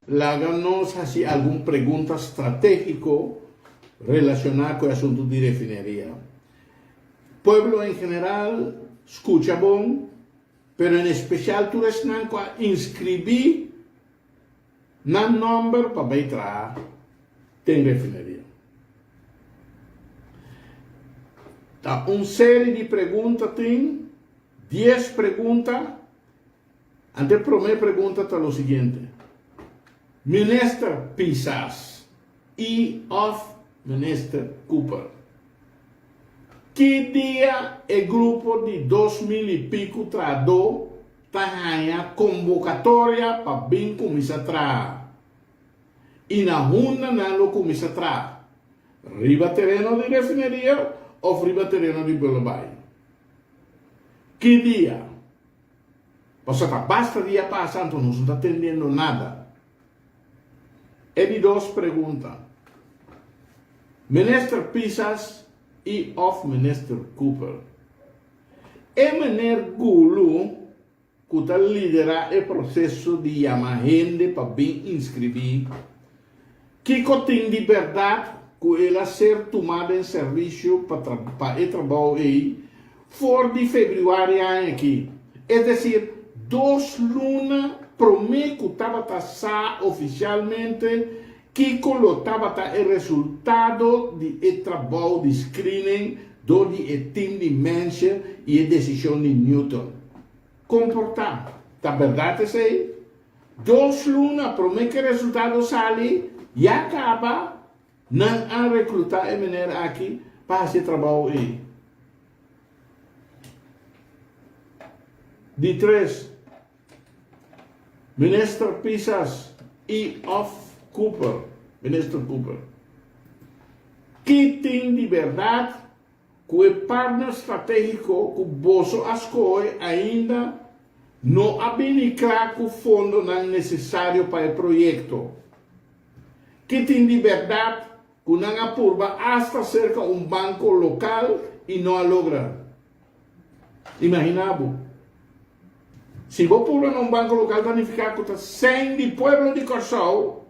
Laga nos hasi algun pregunta stratégiko relashoná ku e asuntu di refineria. Pueblo en general skucha bon, pero en espesial tur esnan ku a inskribí nan nòmber pa bai traha den refineria. Ta un seri di pregunta tin, dies pregunta. Anto e promé pregunta ta lo siguiente, Minister Pisas i òf Minister Cooper, ki dia e grupo di 2000 i piku trahadó ta haña konvokatoria pa bin kuminsá traha? I na hunda nan lo kuminsá traha? Riba tereno di refineria òf riba tereno di Bullenbaai? Ki dia? Pasobra ta basta dia pasa anto nos no ta tendiendo nada. E di dos pregunta, Minister Pisas y of Minister Cooper, e meneer Gulu cu ta lidera e proceso di yama hende pa bin inscribi, kico tin di berdad cu el a ser tuma den servicio pa pa e trabou ey For di febrüari aña aki, es desir dos luna promé ku tabata sa ofisialmente kiko lo tabata e resultado di e trabou di screening dor di e tim di mensje i e desishon di Newton. Komportá. Ta bèrdat esei? Dos luna promé ku e resultado sali, ya kaba Nan a reklutá e mener aki pa hasi e trabou ei. Di tres, Minister Pisas i òf Cooper, Minister Cooper. Ki tin di bèrdat ku e partner stratégiko ku boso a skohe ainda no a bini kla ku fondonan nesesario pa e proyekto? Ki tin di bèrdat ku nan a purba asta serka un banko lokal i no a logra? Imaginá bo. Si bo purba na un banko lokal ta nifiká ku ta sèn di pueblo di Kòrsou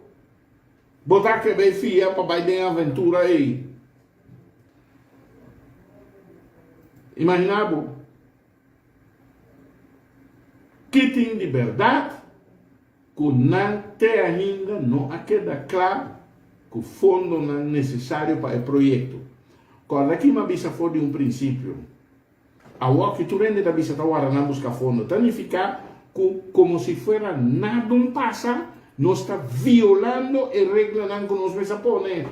bo ta ke bai fia pa bai den aventura ei. Imaginá bo. Ki tin di bèrdat ku nan te ainda no a keda kla ku fondonan nesesario pa e proyekto. Kòrda ki mi a bisa for di un prinsipio. Awor ki tur hende ta bisa ta wara nan buska fondo, ta nifiká ku komo si fuera nadun pasa, nos ta violando e reglanan ku nos mes a pone.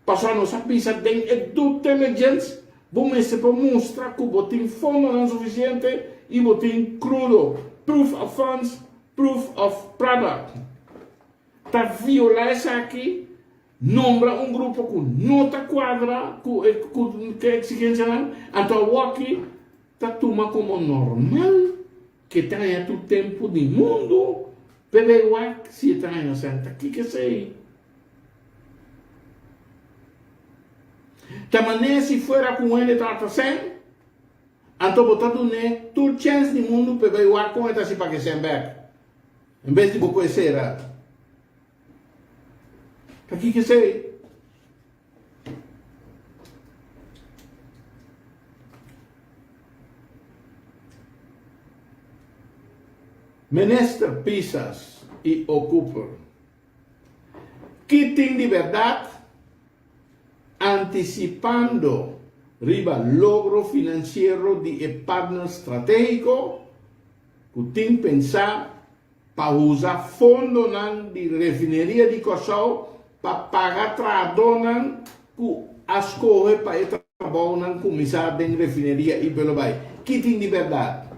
Pasobra nos a bisa den e due diligence, bo mester por mustra ku bo tin fondonan sufisiente i bo tin krudo, proof of funds, proof of product. Ta violá esaki, nombra un grupo ku no ta kuadra ku e ku e eksigensianan, anto awoki ta tuma komo normal ke ta haña tur tempu di mundu p'e wak si e ta haña sèn. Ta kiko esei? Ta manera si fuera ku un hende ta harta sèn, anto bo ta dun'é tur chèns di mundu p'e bai wak kon e ta hasi pa ke sèn bèk, en bes di bo ku e sera. Ta kiko esei? Minister Pisas i Ocuper. Ki tin di bèrdat? Antisipando riba logro finansiero di e partner stratégiko ku tin pensá pa usa fondonan di Refineria di Kòrsou pa paga trahadónan ku a skohe pa e trabounan kuminsá den refineria i Belobai. Ki tin di bèrdat?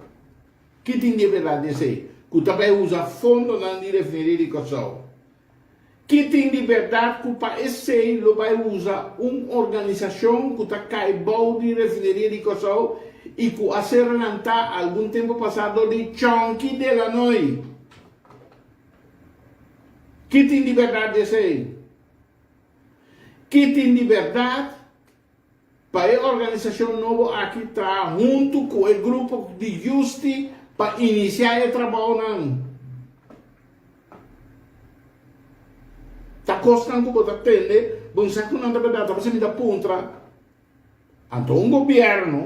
Ki tin di berdad di esei? Ku ta bai usa fondonan di refineria di Kòrsou. Ki tin di berdad ku pa esei lo bai usa un organisashon ku ta kai bou di refineria di Kòrsou i ku a ser lantá algun tempu pasá dor di Chonky Delanoy? Ki tin di berdad di esei? Ki tin di berdad Pa e organisashon nobo aki traha huntu ku e grupo di Justi pa inisiá e trabounan. Ta kosnan ku bo ta tende, bo no sa ku nan ta bèrdat. Ta p'esei mi ta puntra, anto un gobièrnu,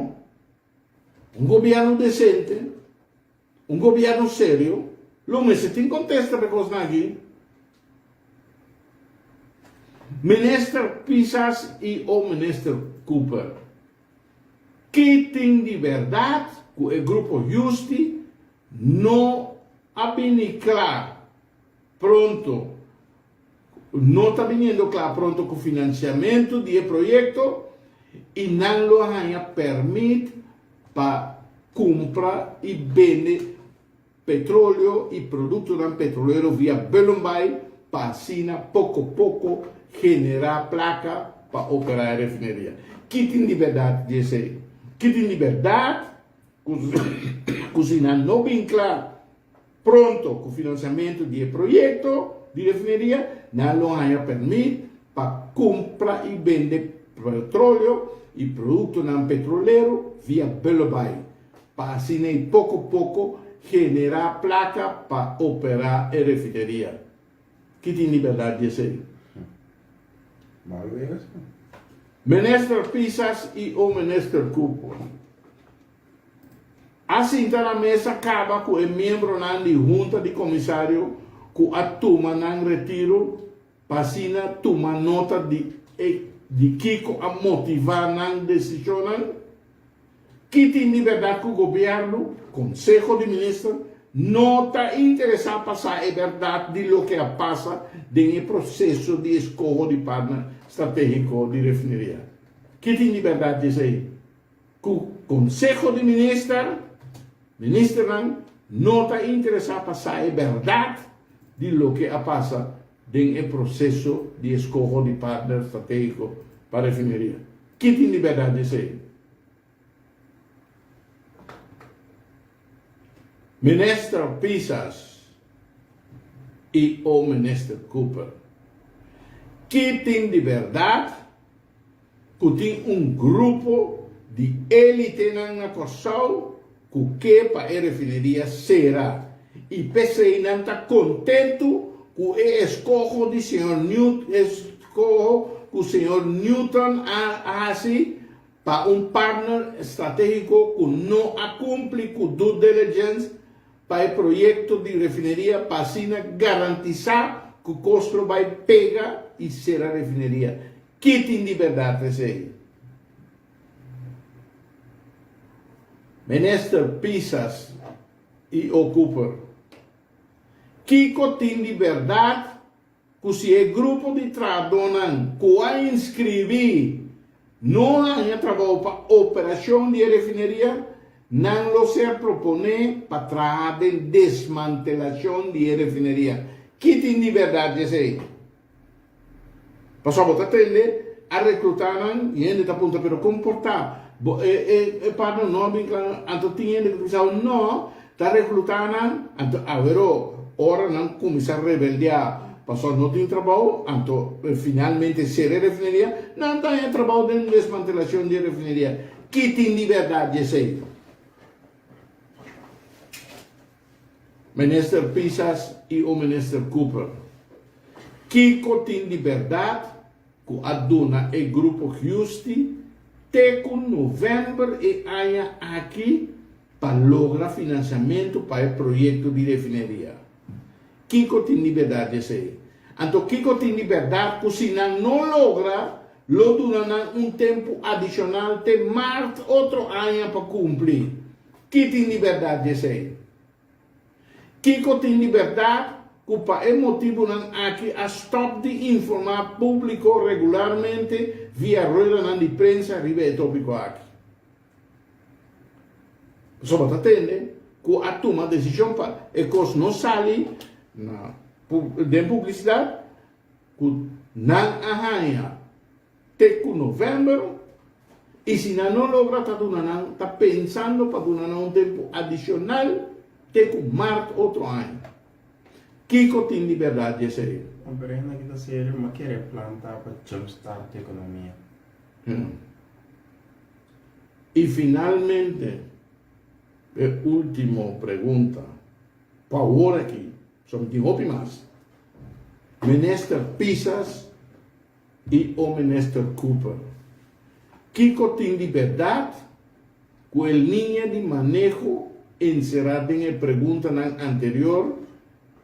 un gobièrnu desente, un gobièrnu serio, lo mester tin kontesta pa e kosnan aki? Minister Pisas i o Minister Cooper, ki tin di bèrdat ku e grupo Husti no a bini kla pronto no ta biniendo kla pronto ku finansiamentu di e proyekto i nan lo haña pèrmit pa kumpra i bende petroleo i produktonan petrolero via Bullenbaai pa asina poko poko generá plaka pa operá e refineria. Ki tin di bèrdat di esei? Ki tin di bèrdat ku si nan no bin kla Pronto ku finansiamentu di e proyekto di refineria, nan lo haña pèrmit pa kumpra i bende petroleo i produktonan petrolero via Bullenbaai, pa asina i poko poko generá plaka pa operá e refineria. Ki tin di bèrdat di esei? Minister Pisas i o Minister Cooper. A sinta na mesa kaba ku e miembronan di Hunta di Komisario ku a tuma nan retiro pa asina tuma nota di e di kiko a motivá nan desishonnan. Ki tin di bèrdat ku gobièrnu, Konseho di Minister, no ta interesá pa sa e bèrdat di loke a pasa den e proseso di eskoho di partner stratégiko di refineria? Ki tin di bèrdat di esei? Ku Konseho di Minister, ministernan no ta interesá pa sa e bèrdat di loke a pasa den e proseso di eskoho di partner stratégiko pa refineria. Ki tin di bèrdat di esei? Minister Pisas i o Minister Cooper, ki tin di bèrdat? Ku tin un grupo di elitenan na Kòrsou ku ke pa e refineria sera i p'esei nan ta kontentu ku e eskoho di señor Newt eskoho ku señor Newton a hasi pa un partner stratégiko ku no a kumpli ku due diligence pa e proyekto di refineria pa asina garantisá ku kos lo bai pega i sera refineria. Ki tin di bèrdat esei? Minister Pisas i O. Cooper, Kiko tin di bèrdat ku si e grupo di trahadónan ku a inskribí no haña trabou pa operashon di e refineria, nan lo ser proponé pa traha den desmantelashon di e refineria? Ki tin di bèrdat esei? Pasobra bo ta tende a recruta nan y hende ta puntra pero con por ta bo e e e partner no a bin cla anto tin hende cu ta bisa no ta recruta nan anto awero ora nan cuminsa rebeldea pasobra no tin trabao anto finalmente cera e refineria nan ta haña trabao den desmantelacion di e refineria ki tin di berdad di esey? Minister Pisas i o Minister Cooper, kiko tin di bèrdat ku a duna e grupo Giusti te ku novèmber e aña aki pa logra finansiamentu pa e proyekto di refineria? Kiko tin di bèrdat di esei? Anto kiko tin di bèrdat ku si nan no logra lo duna nan un tempu adishonal te mart otro aña pa kumpli? Ki tin di bèrdat di esei? Kiko tin di bèrdat ku pa e motibunan aki a stòp di informá públiko regularmente via ruedanan di prensa riba e tópiko aki? Pasobra ta tende ku a tuma desishon pa e kos no sali na den publisidat ku nan a haña Te ku novèmber, i si nan no logra ta duna nan, ta pensando pa duna nan un tempu adishonal te ku mart otro aña. Kiko tin di bèrdat di esei? Un perhenda ki ta serio ma kere planta pa jump start ekonomia. I finalmente, e ultimo pregunta pa awor aki, so mi tin hopi mas. Minister Pisas i o Minister Cooper. Kiko tin di bèrdat ku e liña di maneho enserá den e preguntanan anterior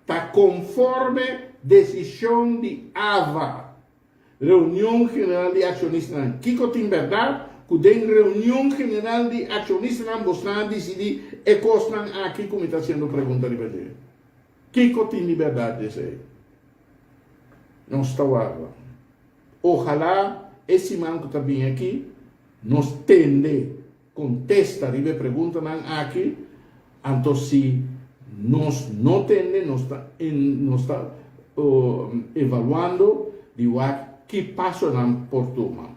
ta konforme desishon di AVA, Reunion General di Akshonistanan? Kiko tin bèrdat ku den Reunion General di Akshonistanan bosnan a disidí e kosnan aki ku mi ta hasiendo pregunta riba dje? Kiko tin di bèrdat di esei? Nos ta warda. Ojalá e siman ku ta bini aki nos tende kontesta riba e preguntanan aki, anto si nos no tende nos ta nos ta evaluando di wak ki pasonan por tuma.